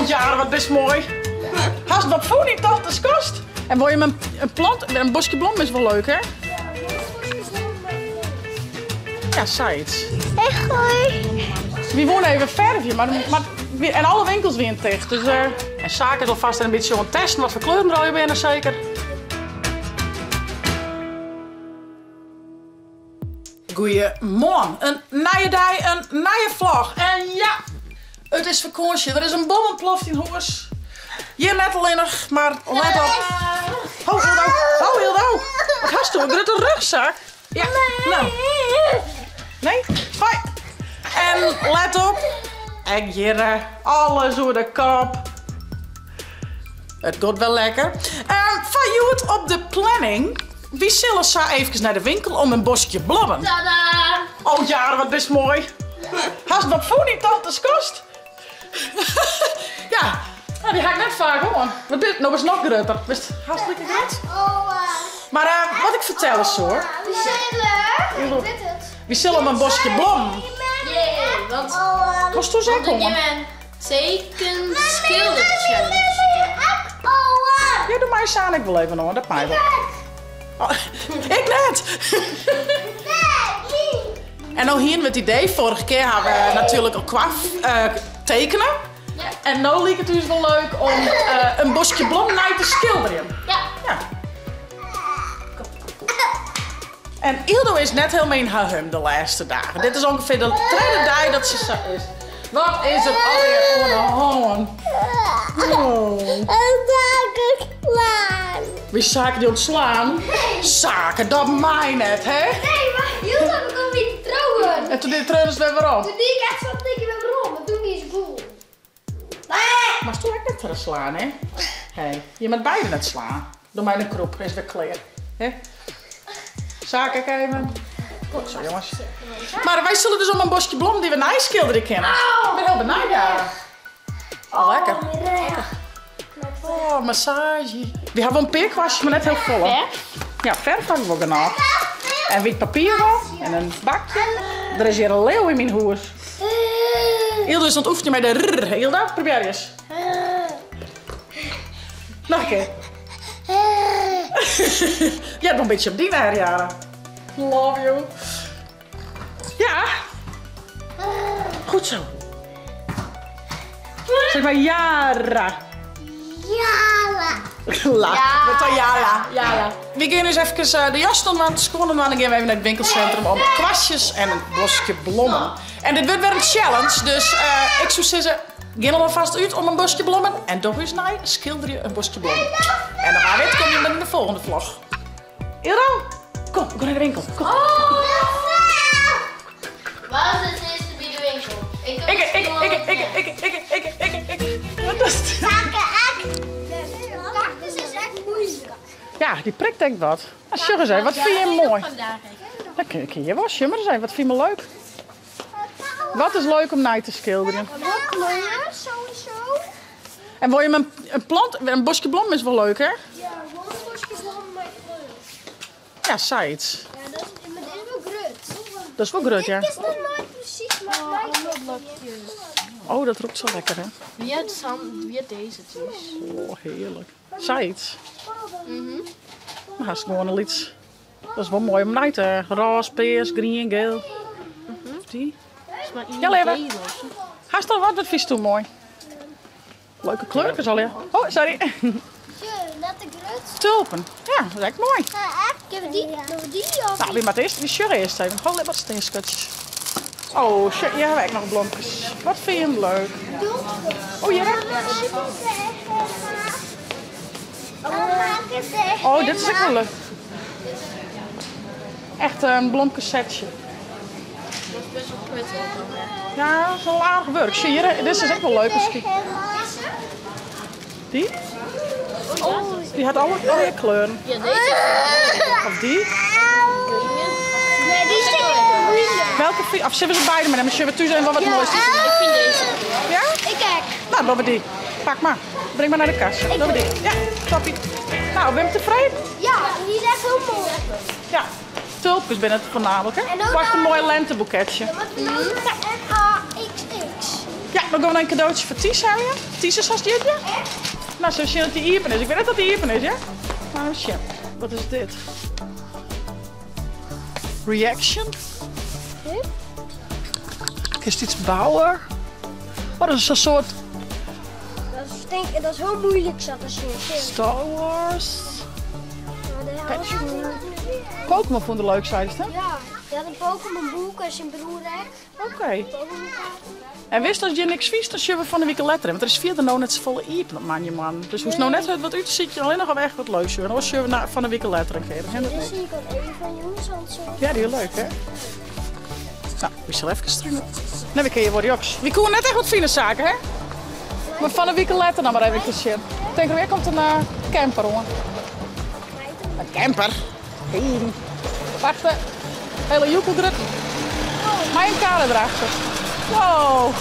Oh Jara, wat bist moai. Hast wat fûn yn tante's kast? En wol je in, in plant, in boskje blommen is wol leuk, hè? Ja, sayts. Echt hoi. Wy woene even fervje, mar, mar en alle winkels wiene ticht. Dus, uh, en Sake is alvast in bytsje oan it testen wat foar kleuren der allegear binne, seker. Goeiemoarn, in nije dei, in nije vlog. En ja, it is fakânsje. Der is in bom ûntploft yn hûs. Hjir net allinnich, mar let op. Ho, Hildo. Ho, Hildo. Wat hasto, in grutte rugzak? Ja, no. Nee? Hoi. En let op, ek hjir alles oer de kop. It giet wel lekker. Uh, foar hjoed op de planning. Wy sille sa eefkes nei de winkel om in boskje blommen. Tada! Oh Jara, wat bist moai. Hast wat fûn yn tante's kast? ja, nou, dy ha ik net faak oan. Wat bist, no bist noch grutter. Bist hast like grut? Mar uh, wat ik fertelle soe. We zullen, ik weet het. Wy sille om in boskje blommen. Jee, want Wolst thús ek oan? Teken skilder challenge. Ja, doe mei Saan ek wol even oan, dat mei wol. Oh, ik net! En no hiene we it idee, foarige kear ha we natuerlik al kwa uh, tekene. Ja. En no liket it ús wol leuk om uh, in boskje blommen nei te skilderjen. Ja. Ja. En Ildo is net helemaal yn har hum de lêste dagen. Dit is ûngefear de tredde dei dat se sa is. Wat is der allegear oan de hân? Oh. Wie Sake dy ûntslaan? Sake, dat mei net, hè? Nee, mar Hildo begon weer te trouwen. En toen die treurde se wer werom. Toen die ik echt zo'n tikje weer werom, want toen wie ze cool. Moatst doe ek net troch slaan, hè? Hey, je moat beide net slaan. Doe my de krûp, is wer klear. Hè? Sake ek even. Goed zo, jongens. Mar wy sille dus om in boskje blommen dy't we neiskilderje kinne. Ik bin hiel benijd, ja. Oh, lekker. Oh, massage. Wy hawwe wol in pear kwastjes, mar net hiel folle. Ja, ferf ha ik wol genôch. En wyt papier wol. En in bakje. Der is hjir in leeuw yn myn hûs. Hilda is oan it oefenjen mei de rr. Hilda, probearje ris. Noch in kear. Heart wol in bytsje op dyn r, Jara. Love you. Ja. Goed zo. Zeg maar Jara. Jara. La. Ja. Met dan Jara. Jara. We gean dus efkes de jas oan, de skuon oan, dan gean we even nei it winkelsintrum om kwastjes en in boskje blommen. En dit wurdt wer in challenge, dus uh, ik soe sizze, gean alvast út om in boskje blommen en doch ús nei, skilderje in boskje blommen. En dan wa wit kom je dan yn de folgjende vlog. Ildo, kom, we gaan naar de winkel. Kom. Oh. Waar is het eerste bij de winkel? Ik, ik, ik, ik, ik, ik, ik, ik, ik, Wat is het? Cactus is echt moeilijk. Ja, dy prikt ek wat. Nou, sjoch ris even, wat fine je moai? Dan kin je wol, sjoch mar ris even, wat fine je leuk? Wat is leuk om nei te skilderjen? Wat kleur sowieso. En wol je in, in plant, in boskje blommen is wol leuk, hè? Ja, wol in boskje blommen met kleur. Ja, sayts. Ja, dat is, maar dit is wel grut. Dat is wol grut, ja. Dit is nog nooit precies, maar het lijkt wel. Oh, dat rûkt sa lekker, hè? Wie hat, Sam, wie hat dizze thús? Oh, hearlik. Sayts. Dan hast gewoan in lyts. Dat is wol moai om nei te. Rôs, pears, grien, geel. Of dy. Ja, leave. Hast al wat? Wat fynsto moai? Leuke kleurkes al, ja. Oh, sorry. Net te grut. Tulpen. Ja, dat is ek moai. Geef die, doe die of Nou, wy moatte earst, wy sjogge earst even. Oh, wat steenskutjes. Oh, sjoch, hjir hawwe we ek noch blomkes. Wat fine jim leuk? Oh, hjir ek. Oh, dit is ek wol leuk. Echt in blomkesetsje. Dat is best wel prettig. Ja, dat is wel aardich wurk. Sjoch, hjir, dizze is ek wol leuk miskien. Dy? Dy hat alle, allegear kleuren. Ja, deze. Of dy? Nee, die is moeilijk. Welke fi- Of sille we se beide mei nimme? Sjogge we thús even wat moais is. Ik fyn dizze. Ja? Ik ek. Nou, dogge we dy. Pak mar. Bring mar nei de kassa. Dogge we dy. Ja, toppie. Nou, ben je tefreden? Ja, die is echt heel mooi. Ja. Tulpjes binne it foarnaamlik, hè? En ook Past in nog- moai lenteboeketje. Dan moeten we nou N-A-X-X. Ja, we gean in kadootsje foar Thys heljen. Thys is hast jierdei. Nou, zullen we zien dat die iepen is. Ik weet net dat die iepen is, ja? Maar even sjen. Wat is dit? Reaction? Is het iets bouwen? Oh, dat is een soort... Dat is, denk, dat is heel moeilijk zo te zien. Star Wars. Pokémon vond het leuk, zei ze, hè? Ja, je had een Pokémon boek en zijn broer echt. Oké. En wist dat je niks vies, dan zullen we van de week letter. Want er is vier nou net z'n volle iepen op man, je man. Dus hoe het nou net wat uit ziet, je alleen nog wel echt wat leuks. En dan zullen we van de week letter een keer. Dit zie ik al even van jongens aan zo. Ja, die is leuk, hè? Nou, we zullen even struinen. Nee, we kunnen je worden joks. We kunnen net echt wat fijne zaken, hè? Maar van de week letter dan maar even te zien. Tegen weer komt een camper, hoor. Een camper? Hey. Wacht, hè. Hele joekel druk. Mijn kader erachter. Wow.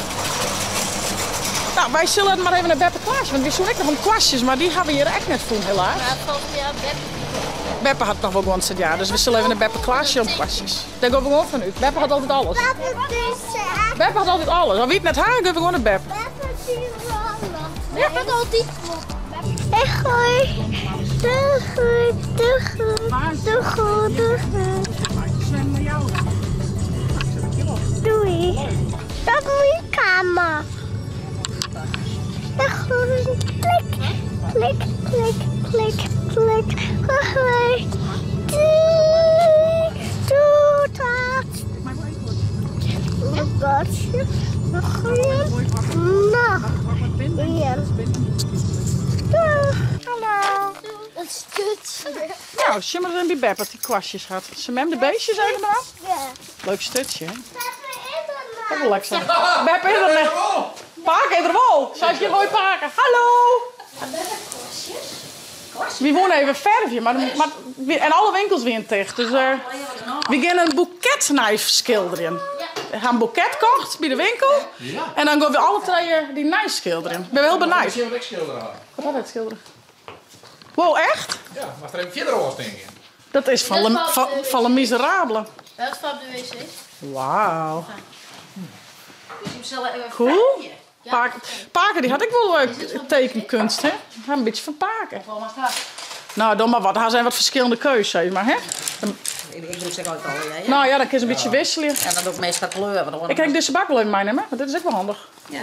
Nou, wij zullen het maar even naar Beppe Klaasje. Want we zoeken nog een kwastjes, maar die hebben we hier echt net voor, helaas. Maar volgens mij had Beppe Beppe had nog wel gewoon zit, ja. Dus we zullen even naar Beppe Klaasje om kwastjes. Daar gaan we gewoon van uit. Beppe had altijd alles. Beppe had altijd alles. Al wie het net haar, gaan we gewoon naar Beppe. Ja. Beppe had altijd Doei. Doei. Doei. Doei. Doei. Dat is mijn kamer. Doei. Klik, klik, klik, klik, klik. Doei. Doei. Doei. Hallo. Dat is kut. Nou, zullen we eens bij Beppe die kwastjes had. Ze mem de beestjes even eraf? Ja. Leuk stutje, hè? Beppe Ook wel lekker zo. Beppe is er net. Paken is er wel. Zou je mooi paken? Hallo. We wonen even verfje, maar en alle winkels weer dicht. Dus we gaan een boeketnijf schilderen. We gaan een boeket kocht bij de winkel. Ja. En dan gaan we alle twee die nijf schilderen. Ik ben wel benieuwd. Zie je wat ik schilderen had? Wat had het schilderen? Wow, echt? Ja, maar er even verder was, denk ik. Dat is van, Dat Le, valt van, de van Le Miserable. Dat is van op de wc. Wauw. Dus je zal even Cool. verfje. Paken, Paken, die had ik wel tekenkunst, hè? Ja, een beetje van Paken. Wat mag dat? Nou, dan maar wat. Daar zijn wat verschillende keuzes, maar hè? Ik doe zeg ook al, ja, ja. Nou ja, dan kun je een beetje wisselen. En dan doe ik meestal kleur. Want dan Ik krijg deze bak wel even meenemen, want dit is ook wel handig. Ja.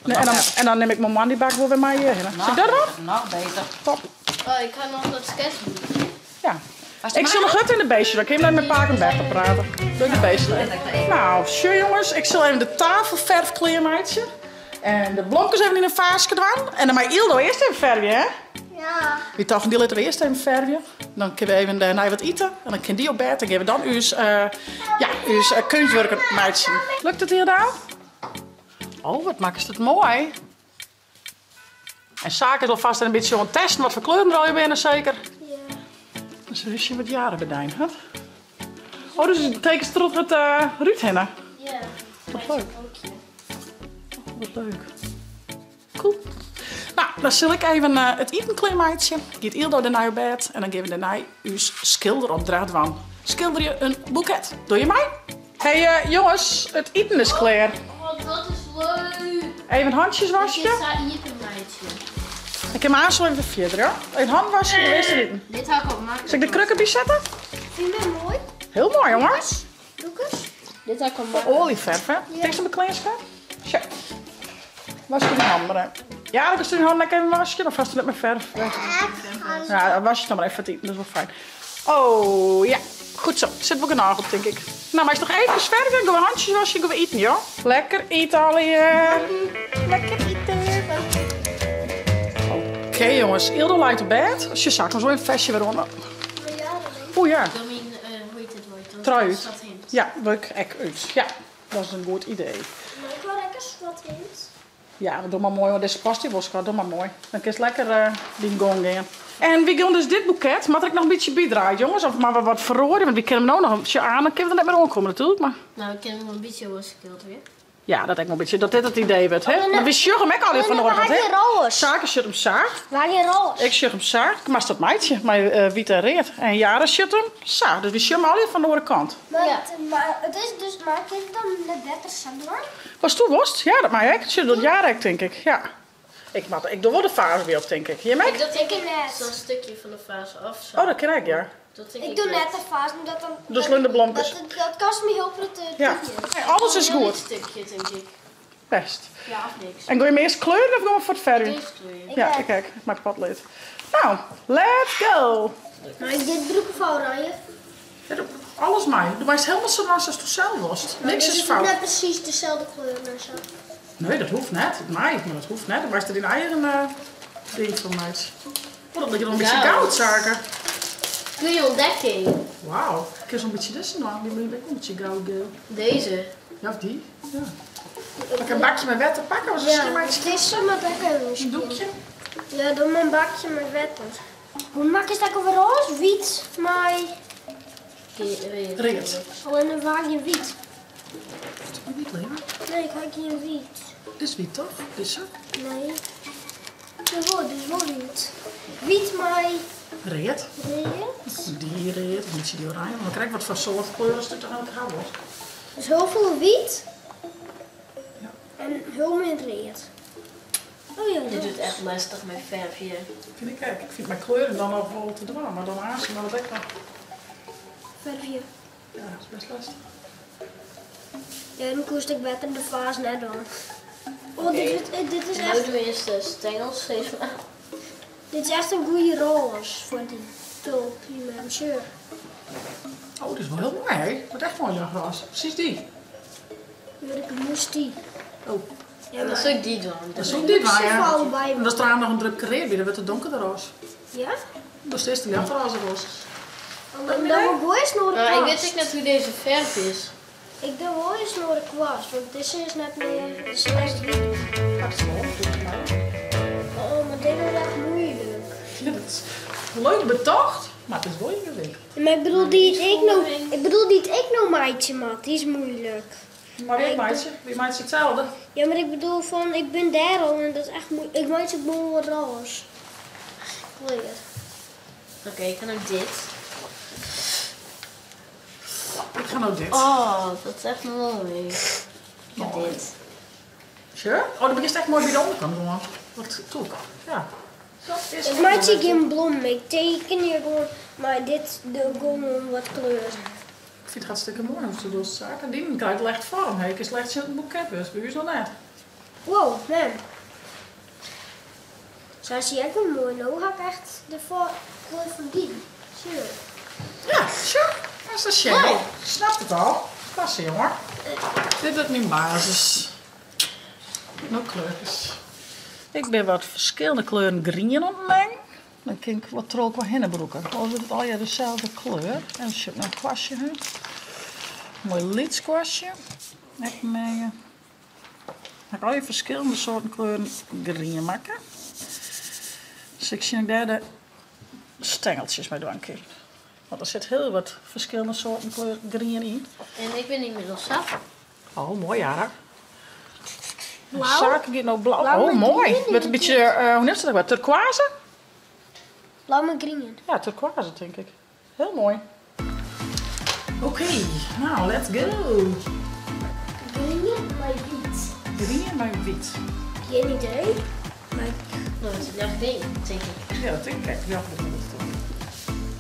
Nee, en dan neem ik mijn man die bak wel weer mee hierheen. Zit dat erop? Nog beter. Top. Oh, ik ga nog dat sketchboek. Ja. Was het Ik zal nog goed in de beestje, dan kun je met Paak en Beppe praten. Doe ik de beestje even. Nou, sure jongens, ik zal even de tafelverf kleermaatje. En de blomkes even in een vaasje doen. En dan maar Ildo eerst even verven, hè? Ja. Wie toch, die laten we eerst even verven. Dan kunnen we even daarna wat eten. En dan kan die op bed. Dan geven we dan uw ja, uw kunstwerken meidje. Lukt het hier dan? Oh, wat maakt het mooi. En Zaak is alvast een beetje aan het testen wat voor kleuren er al binnen, zeker. Ja. Dus wist je wat jaren bedijn had. Oh, dus het tekent trots met Ruud heen. Ja. Wat leuk. Oh, wat leuk. Cool. Nou, dan zal ik even het eten kleermaatje. Giet Ildo daarna op bed en dan geven we daarna uw schilderopdracht van. Schilder je een boeket. Doe je mij? Hey, jongens, het eten is klaar. Oh, dat is leuk. Even handjes wassen. Dit is daar hier een meidje. Ik heb mijn aansel even verder, hoor. Even hand wassen, de eerste eten. Dit had ik ook makkelijk. Zal ik de krukken bij zetten? Vind je dat mooi? Heel mooi, jongens. Lucas? Dit had ik ook makkelijk. Olieverf, hè? Denk je mijn kleinste? Tja. Was je de handen, hè? Ja, dan is de hand lekker even wasje. Dan vast het met mijn verf. Ja, dan was je het dan maar even het eten. Dat is wel fijn. Oh, ja. Goed zo. Zit wel een op, denk ik. Nou, maar is nog even verder. Gaan we handjes wassen, gaan we eten, joh. Lekker eten, alle hier. Lekker eten. Oké, jongens. Ildo ligt op bed. Als je zak, dan zo een vestje weer onder. Oeh, ja. Domien, hoe heet het woord? Trui uit. Dat hint. Ja, leuk. Ek uit. Ja, dat is een goed idee. Maar ik wil lekker zwart hint. Ja, doe maar mooi, want deze past die woska, doe maar mooi. Dan kun je lekker die gong gaan. En we gaan dus dit boeket, maar ik nog een beetje bijdraaien, jongens. Of maar wat verrooien, want we kunnen hem nou nog een beetje aan, dan kunnen we er net meer aankomen natuurlijk. Maar... Nou, ik ken hem een beetje was geschild weer. Ja, dat ek wol in bytsje, dat dit it idee wurdt, hè? Want wy sjogge him ek allegear fan de oare kant, hè? Sake sjocht him sa. Ik sjoch him sa. Moatst dat meitsje mei wyt en read. En Yara sjocht him sa. Dus wy sjogge him allegear fan de oare kant. Mar it is dus, mar kin ik dan net better sa dwaan? Watsto wolst? Ja, dat mei ek. Sjoch, docht Yara ek, tink ik. Ja. Ik moat, ik doch wol de faas by op, tink ik. Jim ek? Ik doch tink ik sa'n stikje fan de faas af sa. Oh, dat kin ek, ja. Ik doe net de faas, omdat dan... Dochst allinnich de blomkes. Dat kost my hiel protte Ja. tiid. Alles is Hiel goed. lyts stikje, tink ik. Bêst. Ja, of niks. En gean jim earst kleuren of gean we foar it fervjen? Earst kleuren. Ja, ik ek. Mei potlead. Nou, let's go! Mei ik dit brûke foar oranje? Ja, doe alles mei. Do meist helemaal sa dwaan sa'tsto sels wolst. Niks is Dus it fout. hoecht net presys deselde kleur en sa. Nee, dat hoecht net. It mei, mar dat hoecht net. Do meist der dyn eigen ding fan meitsje. Oh, dat liket al in bytsje goud, Sake. Goeie ûntdekking. Wauw. Kinst wol in bytsje dizze dwaan? Dy binne ek wol in bytsje goudgeel. Deze? Ja, of dy. Ja. Moat ik in bakje mei wetter pakke of Ja, dizze moat ek even In doekje? Ja, doe mar in bakje mei wetter. Hoe makkest ek alwer roas? Wyt mei. Read. Allinne waar gjin wyt. Is it wyt, Lea? Nee, ik ha gjin wyt. Dit is wyt toch? Dizze? Nee. Jawol, dit is wol wyt. Wyt mei. Read. Read. Dy read, in bytsje dy oranje. Mar krekt wat foar soart kleur ast úteinlik ha wolst. Dus hiel folle wyt. Ja. En hiel min read. Oh ja, Dit wurdt echt lestich mei fervjen. Fyn ik ek. Ik fyn it mei kleuren dan noch wol te dwaan, mar dan aanst moat it ek noch. Fervje. Ja, dat is best lestich. Ja, dan koest ik better de faas net dwaan. Oh, dit, dit is En echt, no doe earst de stengels steeds maar. dit is echt in goede roas foar dy tulp, mem. Sjoch. Oh, dit is wol hiel moai, hè? Wordt echt moai ljochtroas. Presys dy. Wurk moest dy. Oh. Ja, Dan soe ik dy dwaan. Dan soe ik dy dwaan, ja. Allebei. En as der aanst noch in drupke read by, dan wurdt it donkerder roas. Ja? Dan is it ljochtroas roas. Dan wol ik wol earst in oare Maar ik kwast. wit ek net hoe't dizze ferf is. Ik doch wol earst in oare kwast, want dizze is net mear, dizze is wyt. Pak se wol, doe it mar. Oh, mar dit is echt moeilik. Ja, dat is leuk betocht, mar it is wol yngewikkeld. Maar ik bedoel dy't ik no, ik bedoel dy't ik no meitsje moat, dy is moeilik. Mar wy meitsje, wy meitsje itselde. Ja, mar ik bedoel fan, ik bin dêr al en dat is echt moeilik. Ik meitsje gewoan wat roas. Klear. Oké, ik ga no dit. Ik ga no dit. Oh, dat is echt moai. Ik ha dit. Sjoch? Oh, dan begjinst echt moai by de ûnderkant gewoan. Wat tûk. Ja. Dat is Ik meitsje gjin blommen, ik tekenje gewoan mei dit de gewoan wat kleur. Ik fyn it hartstikke moai hoe'tst it dochst, Sake. Dyn krijt al echt foarm, hè. Kinst echt sjen dat it in boeket wurdt, by ús noch net. Wow, mem. Sa is hy ek wol moai. No ha ik echt de kleur fan dy. Sjoch. Ja, sjoch. Dat is de sjen. Snapt it al. Klasse, jonge. Dit wurdt myn basis. No kleurkes. Ik bin wat ferskillende kleuren grien oan it mengen. Dan kin ik wat troch elkoar hinne brûke. Oars wurdt it allegear deselde kleur. En sjoch ik no in kwastje ha. Moai lyts kwastje. Ek menge. Ha ik allegear ferskillende soarten kleuren grien makke. Dus ik sjen ik dêr de stengeltsjes mei dwaan kin. Want der sit hiel wat ferskillende soarten kleur grien yn. En ik bin ynmiddels sa. Oh, moai Yara. Blau? Sake giet no blau. Blau Oh, mei moai. grien Wurdt in bytsje, hoe neamst dat ek wer? Turquoise? Blau mei grien. Ja, turquoise tink ik. Hiel moai. Oké, nou, let's go. Grien mei wyt. Grien mei wyt. Gjin idee. Mar No, dat is echt ding, tink ik. Ja, dat tink ik ek. Ja, dat is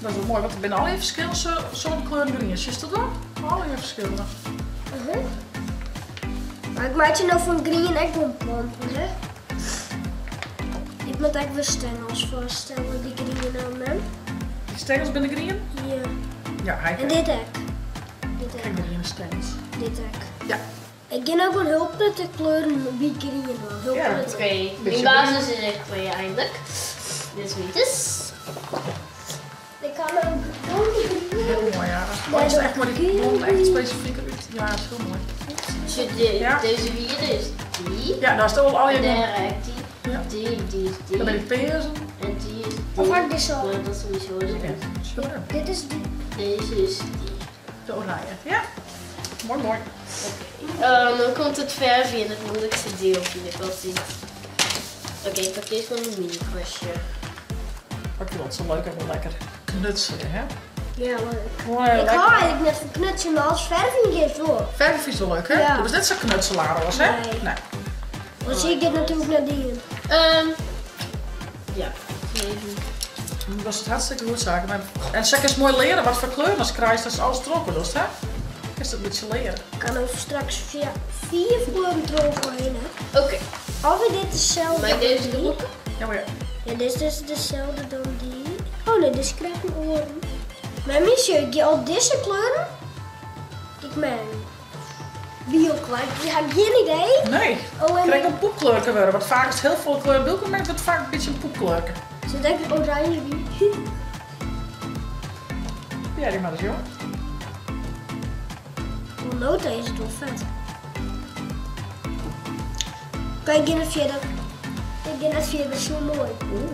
Dat is wol moai, want der binne allegear ferskillende soarten kleuren grien. Sjochst dat wol? Allegear ferskillende. Mar ik meitsje no fan grien ek wol planten, hè? Ik moat ek wer stengels foarstelle, dy grien nou, mem. Dy stengels binne grien? Ja. Ja, hy En dit ek. Dit Ek ek. griene stengels. Dit ek. Ja. Ik gean no gewoan hiel protte kleuren by grien dwaan. Hiel Ja. protte. Oké, myn Bytsje basis is echt klear eindelijk. Dit is dus. Ik ha no donkergrien. Hiel moai, ja. Oh, is echt moai, dy blom echt spesifyk út. Ja, is hiel moai. Sjoch, Ja. dizze wiere is dy. Ja, daar is het al En je. dêr ek dy. Ja. Dy, dy is dy. Dan ben ik pearsen. En dy is dy. Of ha ik dizze al? Maar dat is sowieso. Ja, sure. Dit is dy. Dizze is dy. De oranje. Ja. Moai, moai. Oké. Dan komt it fervjen, it moeilikste diel, fyn ik altyd. Oké, ik pak earst mar myn mini-kwastje. Ik fyn it zo leuk even lekker knutselen, hè? Ja, leuk. Mooi, Ik lekker. hou eigenlijk net van knutselen, maar als verven geeft wel. Verven vind je wel leuk, hè? Ja. Dat was net zo'n knutselaar was, hè? Nee. Nee. Dan zie ik dit natuurlijk naar die. Ja, even. Dat is het hartstikke goed, zaken. Maar, en zeg eens mooi leren wat voor kleur als krijgt als alles trokken lust, hè? Is dat een beetje leren. Ik kan over straks via 4 kleuren trokken heen, hè? Oké. Of is dit dezelfde? Mag ik deze dan die? drukken? Ja, maar ja. Ja, dit is dus dezelfde dan die. Oh nee, dit krijgt mijn oren. Maar misschien ik al deze kleuren? Ik ben bio-klaar. Ik heb geen idee. Nee. Oh, en Ik krijg een poepkleurke worden, want vaak is het heel veel kleur wilke, maar het wordt vaak een beetje een poepkleurke. Zit ik oranje bij? Ja, die maar eens, joh. Oh, nota is het wel vet. Kijk in het verder. Ik denk dat verder zo mooi. Oeh.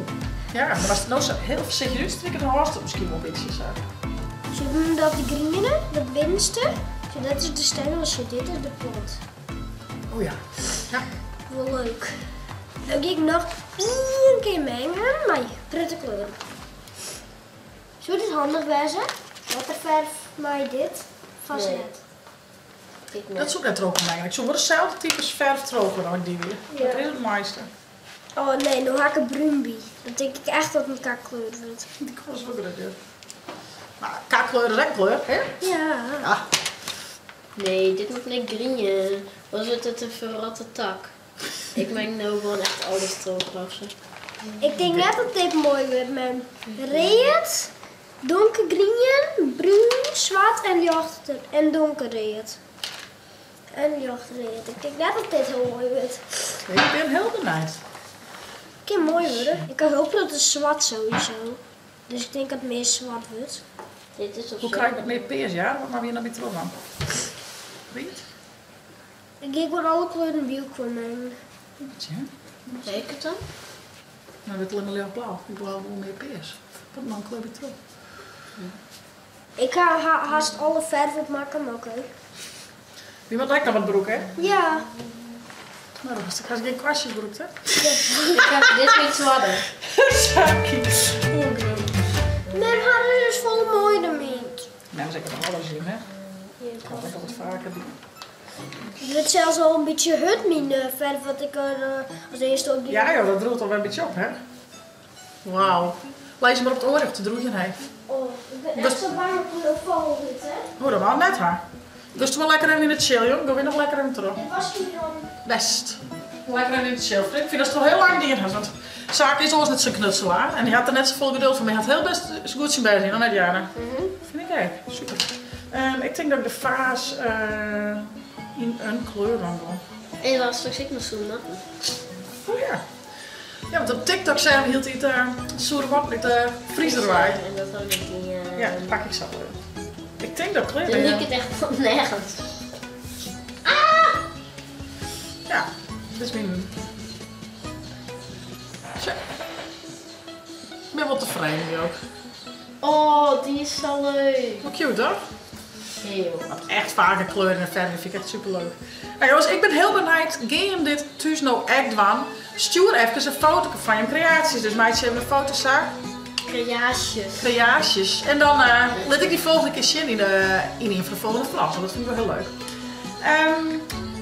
Ja, maar als het nou zo heel voorzichtig uitstrikken, dan hoort het misschien wel een beetje zo. Ze doen dat de groene, dat binnenste. Zo, dat is de stengel, zo dit is de plant. Oh ja. Ja. Wel leuk. Dan ga ik nog 1 keer mengen, maar prutte kleur. Zou dit handig wezen? Waterverf, maar dit vast Nee. net. Ik Dat is ook net droog mengen. Ik zoek wel dezelfde types verf droger dan ik die weer. Ja. Dat is het mooiste. Oh nee, nu ga ik een bruin bij. Dan denk ik echt dat het een kakkleur wordt. Die kost ook leuk. Maar kakkleur is ook kleur, hè? Ja. Ja. Nee, dit moet net groen. Was het een verratte tak? Ik meng nou gewoon echt alles terug. Ik denk net dat dit mooi wordt met rood, donkergroen, bruin, zwart en licht en donkerrood. En lichtrood. Ik denk net dat dit heel mooi wordt. Ik ben heel benieuwd. Het kan mooi worden. Ik kan hopen dat het zwart sowieso. Dus ik denk dat het meer zwart wordt. Dit is op Hoe krijg ik wat meer peers, ja? Wat maar weer naar mijn terug dan? Weet? Ik ga gewoon alle kleuren bij elkaar mengen. Tja. Weet ik het dan? Nou, dit alleen maar lichtblauw. Ik wil wel meer peers. Wat dan kleur je terug? Ik ga haast alle verf opmaken, maar oké. Wie wat lijkt nog wat broek, hè? Ja. Nou, dat was de geen kwastjes broek, hè? Ik heb dit vind ik zwaarder. Saki. Oh, god. Mijn haar is vol mooi dan niet. Nou, zeker nog alles zien, hè? Ja, Ik kan het ook wat vaker doen. Het wordt zelfs al een beetje hut, mijn verf, wat ik er als eerste op die. Ja joh, dat droegt al wel een beetje op, hè? Wauw. Lees maar op het oor, te droegen, hè? Oh, ik ben Dus- echt zo bang dat ik val zit, hè? Oh, dat was net, hè? Dus toen wel lekker even in het chill, joh. Ga weer nog lekker even terug. Dit was hier dan. Best. Lekker even in het chill. Ik vind dat het al heel lang dier had, want Zaak is ons net zo'n knutselaar. En die had er net zoveel geduld voor. Maar hij had heel best zo goed zijn bij zijn, dan net jaren. Vind ik echt. Super. Ik denk dat ik de vaas in een kleur dan doe. En was straks ik nog zo'n natte. Oh ja. Ja, want op TikTok zei hij hield hij het zoere wat met de vriezer erbij. En dat had ik die. Ja, dat pak ik zo even. Ik denk dat kleur. Dan ja. liep het echt van nergens. Ah! Ja, dit is mijn. Zo. Ik ben wel tevreden ook. Oh, die is zo leuk. Wel cute, toch? Heel. Want echt vaker kleuren en verder vind ik echt superleuk. Nou jongens, ik ben heel benieuwd. Ga je dit thuis nou echt doen? Stuur even een foto van je creaties. Dus meisje even een foto zaak. Creaties. Creaties. En dan laat ik die volgende keer zien in een van de volgende vlogs. Want dat vind ik wel heel leuk.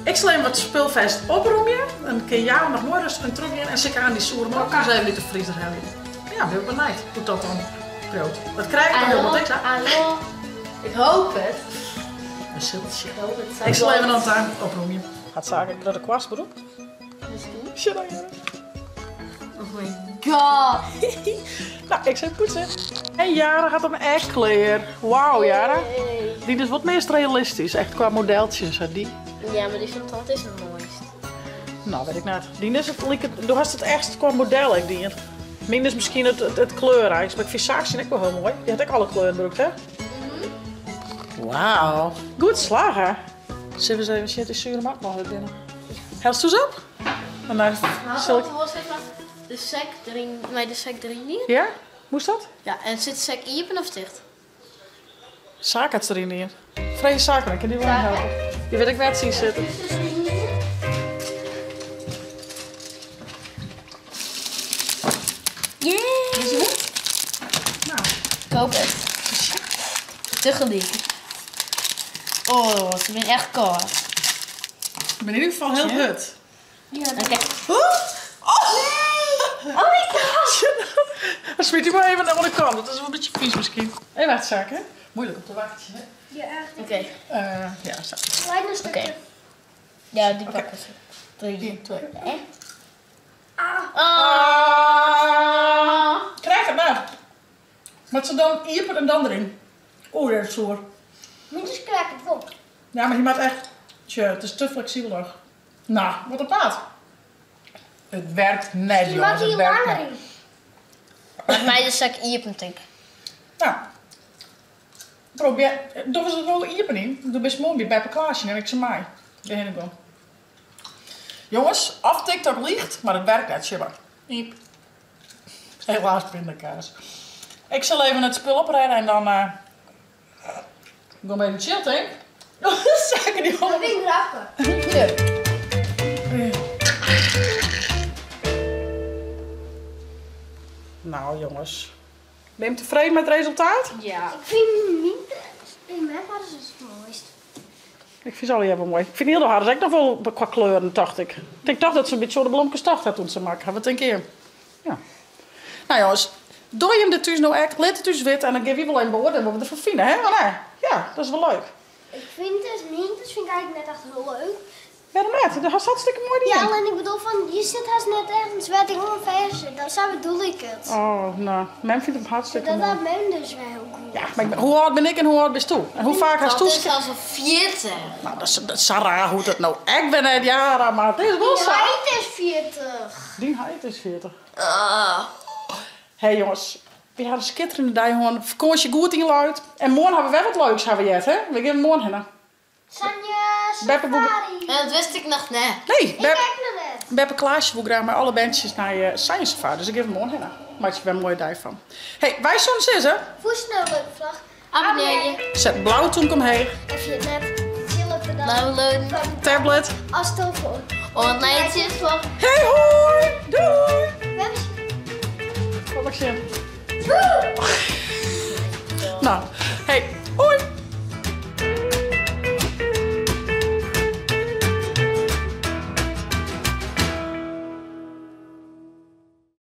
Ik zal even wat spulvest oproemen. Dan kun je jou nog mooi rustig in terug in. En zeker aan die soeren maar ook eens even uit de vriezer halen. Ja, ben ik benieuwd hoe dat dan groot. Dat krijg ik nog helemaal niks aan. Hallo. Ik hoop het. Een ziltje. Ik hoop het. Ik zal even aan het oproemen. Gaat zaken ik dat de kwast broek? Misschien. Shit, dan, Oh my god. Nou, ik zou poetsen. En Yara gaat hem echt kleur. Wauw, Yara. Hey. Die is wat meer realistisch, echt qua modeltjes, hè, die. Ja, maar die van tante is het mooist. Nou, weet ik niet. Die is het, like het, du hast het echt qua model, ik die. Min is misschien het kleurrijkst, maar ik vind Saakje ook wel heel mooi. Die had ook alle kleuren gebruikt, hè? Wauw. Goed slagen. Zullen we eens even zitten, zure mak nog weer binnen. Helst u eens op? En dan zal ik... was even de sek erin, maar de sek erin niet? Ja? Moest dat? Ja, en zit de sek open of dicht? Zaak had ze erin hier. Freegje Saken, dan kin dy wol even helpe. Dy wit ek wêr't se yn sitte. Yeah! Is het goed? Nou. Koop het. Tegelijk. Oh, ze zijn echt koud. Ik ben in ieder geval heel hard. Ja, Oké. Oh! Nee! Oh my god! Dan smiet hij maar even naar de kant. Dat is wel een beetje vies misschien. Even wachten, Saken. Moeilijk om te wachten, hè? Ja, echt. Oké. Ja, zo. Kleine stukje. Oké. Ja, die pakken ze. 3. 1, 2. Ah. Ah. Krijg het maar. Maar ze dan iepen en dan erin. Oeh, dat is zoer. Moet je krijg het op. Ja, maar je maakt echt... Tje, het is te flexibel nog. Nou, wat een paard. Het werkt net, Je jongens. maakt Het hier werkt langer net. in. Laat mij de zak iepen tik. Nou. Probeer... Doe eens het wel iepen in. Doe best mooi bij Beppe Klaasje en ik ze mij. De heen en Jongens, af TikTok liegt, maar het werkt net, Shibba. Iep. Helaas pindakaas. Ik zal even het spul oprijden en dan... Ik ga even chill, denk ik. Zaken die Dat vind ik grappig. Hier. Nou jongens, ben je tevreden met het resultaat? Ja. Ik vind niet... In mijn vader is het mooist. Ik vind ze al heel mooi. Ik vind heel hard ook nog wel qua kleuren, dacht ik. Ik denk toch dat ze een beetje zo de bloemkes tocht had toen ze maken. Wat denk je? Ja. Nou jongens, doe je hem dit thuis nou echt, laat het thuis wit en dan geef je wel een beoordeling wat we ervan vinden, hè? Maar nee, ja, dat is wel leuk. Ik vind het niet, dat vind ik eigenlijk net echt heel leuk. Waarom net? Dat is hartstikke mooi die Ja, alleen ik bedoel van, je zit haast net ergens waar ik ongeveer zit. Dat zo bedoel ik het. Oh, nou, men vindt hem hartstikke Dat mooi. had men dus wel heel goed. Ja, maar hoe oud ben ik en hoe oud ben je? En hoe vaak hast Dat du... is al zo'n 40. Nou, dat is raar hoe dat nou. Ik ben net jaren, maar het is wel zo. Hij is 40. Die heid is 40. Ah. Hé hey, jongens, we hadden een schitterende dag gewoon. Vakantie goed inluid. En morgen hebben we wel wat leuks, hebben we jet, hè? We gaan morgen heen. Sanja, Beppe Boe- Safari. En dat wist ik nog net. Nee, Ik kijk naar net. Beppe Klaasje wil graag met alle bandjes naar je Science Safari. Dus ik geef hem morgen heen. Maak je weer een mooie dag van. Hé, hey, wij zullen zitten. Voer snel leuke vlag. Abonneer je. Zet blauwe toenk omheen. Even je net. Chill op de dag. Downloaden. Tablet. Als toevoer. Online voor. Hey hoi! Doei!